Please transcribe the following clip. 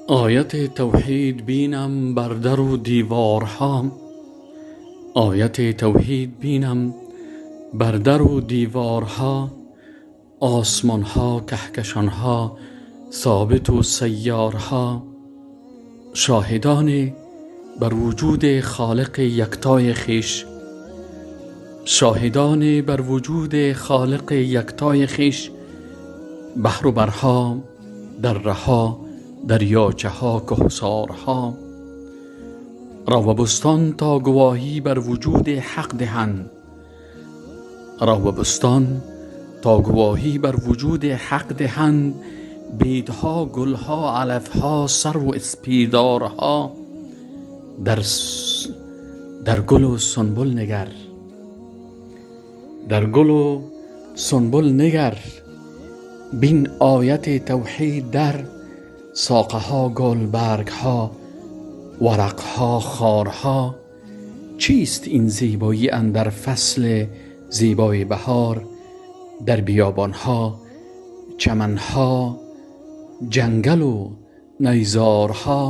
Ояти тавҳид бинам бар дару деворҳо, ояти тавҳид бинам бар дару деворҳо, осмонҳо, каҳкашонҳо, собиту сайёрҳо, шоҳидон бар вуҷуди холиқи яктои хеш, шоҳидон бар вуҷуди холиқи яктои хеш, баҳру барҳо, дараҳо, дарёчаҳо, кӯҳсорҳо, роҳу бӯстон то гувоҳӣ бар вуҷуди ҳақ диҳанд, роҳу бӯстон то гувоҳӣ бар вуҷуди ҳақ диҳанд, бедҳо, гулҳо, алафҳо, сарву испидорҳо, дар гулу сунбул нигар, дар гулу сунбул нигар, бин ояти тавҳид дар соқаҳо, гулбаргҳо, варақҳо, хорҳо. Чист ин зебоӣ андар фасли зебои баҳор, дар биёбонҳо, чаманҳо, ҷангалу найзорҳо.